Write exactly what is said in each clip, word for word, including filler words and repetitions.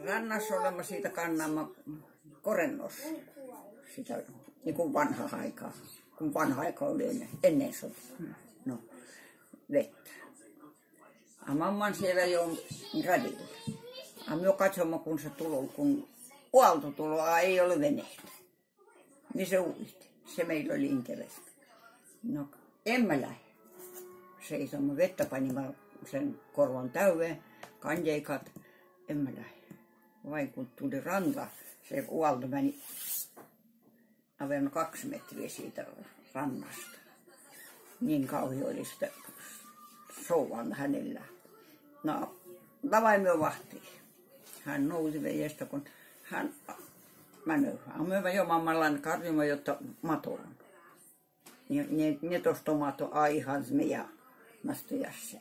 Rannas olema siitä kannama korennos. Siitä, niin kuin vanha aika. Kun vanha aika oli ennen, ennen sota. No, vettä. A mamman sielä jo radilla. A mio katsoma, kun se tulo, kun ualto tulo, a ei ole veneitä. Niin se uiti. Se meilä oli interest. No, emmä lähe. Seisoma vettä pani ma sen korvan täyve, kanjeikat, emmä lähe. Vai kun tuli ranta, se ualto meni aven kaksi metriä siitä rannasta. Niin kauhi oli siitä souvan hänellä. No, davai mio vahtii. Hän nousi vejestä, kun hän, mä nöi, mä jo mammallan karjuma, jotta mato on. Ne, ne, ne tosta mato aihan mia, mä sitten jasse.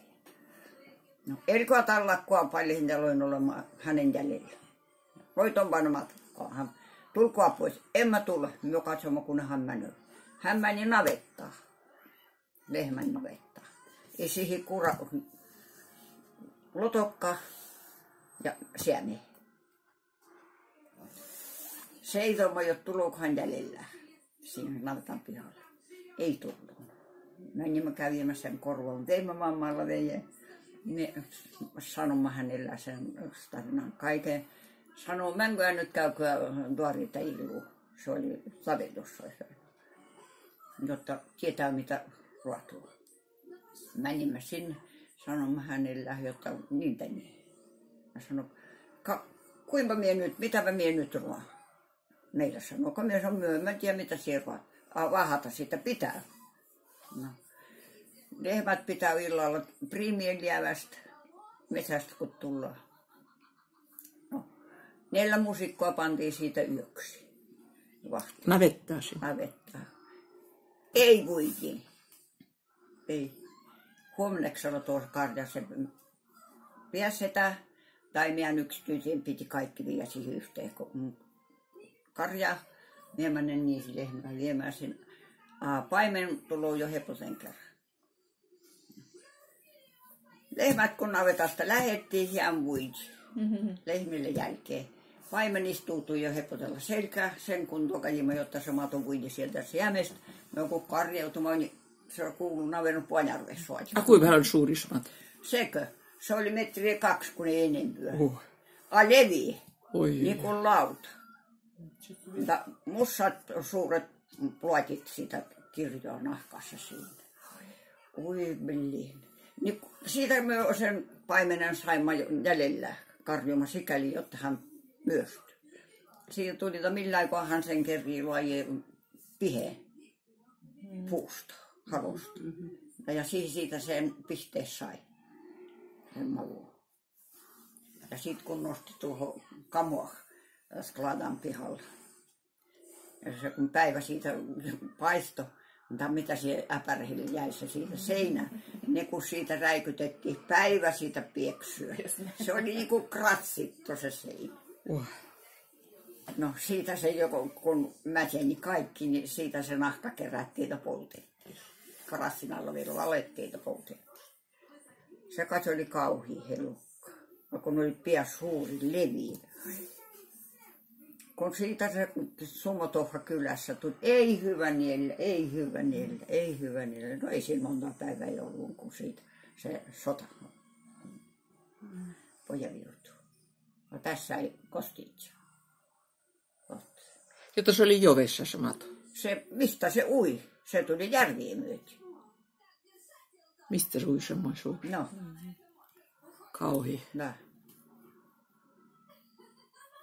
No, elko talla kuapallihin ja loin olema hänen jäljellä. Voi ton vaan matkaa. Tulkaa pois. En mä tule. Mio katsoma, kun hän menee. Hän meni navettaan. Lehmän navettaan. Ja sihi kura lotokka ja siäni. Seisoma, jot tulko hän jäljellä. Sinne navetan pihalle. Ei tullut. Mä niin mä kävin mä sen korvan. Veimme mammalla veje. Ne sanoma hänellä sen tarinan kaiken. Sano, menkö nyt käykö duorita illu. Se oli savetus, se oli. Jotta tietää, mitä ruotuu. Menimme sinne, sanoma hänellä, jotta niin tai niin. Mä sanon, ka, kuinka mie nyt, mitäpä mie nyt ruoan? Meilä sanoo, ka mie sanon, myö, mä tiedä, mitä sie ruoat. A, vahata sitä pitää. No. Lehmät pitää illalla primien lievästä, metsästä kun tullaan. No. Neljä musikkoa pantiin siitä yöksi. Vahti. Navettaa se. Navettaa. Ei vuikin. Ei. Huomenna sano tuossa karjassa piäsetä. Tai meidän yksityisen piti kaikki viedä siihen yhteen, kun mun karja. Mie mannen niin lehmää viemään sen. A, paimen tuloo jo heposen kerran. Lehmät kun navetasta lähettiin, hän vuidi. Lehmille jälkeen. Paimen istuutui jo hepotella selkää, sen kun tokajimme, jotta se mato vuidi sieltä siemestä. No kun karjautuma, niin se kuului navenut puojarves suojaan. A kuinka hän oli suuris mato? Sekö? Se oli metriä kaksi, kun ei enempää. Uh. A levi. Oi. Niin kuin lauta. Mutta mussat suuret pluotit sitä kirjoa nahkassa siinä. Ui, milliin. Niin siitä me sen paimenen saimme jäljellä karjuma sikäli, jotta hän myörtyi. Siitä tuli, että millään kohan sen kerrii luoji pihe puusta, halosta. Ja, ja si-, siitä sen pisteen sai. Sen maluun. Ja sit kun nosti tuohon kamoa skladan pihalla. Ja se kun päivä siitä paisto, mutta mitä se äpärhille jäi se siitä seinään. Ne kun siitä räikytettiin päivä siitä pieksyä. Se oli niinku kratsittu se seinä. Uh. No siitä se joko, kun mäseni kaikki, niin siitä se nahka kerättiin ja poltettiin. Krassin alla vielä valettiin ja poltettiin. Se kas oli kauhea helukka. Ja kun oli pian suuri levi. Kun siitä se sumo tuohon kylässä tuli, ei hyvä niellä, ei hyvä niellä, ei hyvä niellä. No ei sillä monta päivää ei ollut, kun siitä se sota. Pojat joutui. No tässä ei kostitsa. Jotta se oli jovessa se mato. Se, mistä se ui? Se tuli järviä myöten. Mistä se ui semmoinen suuri? No. Kauhi. Nä.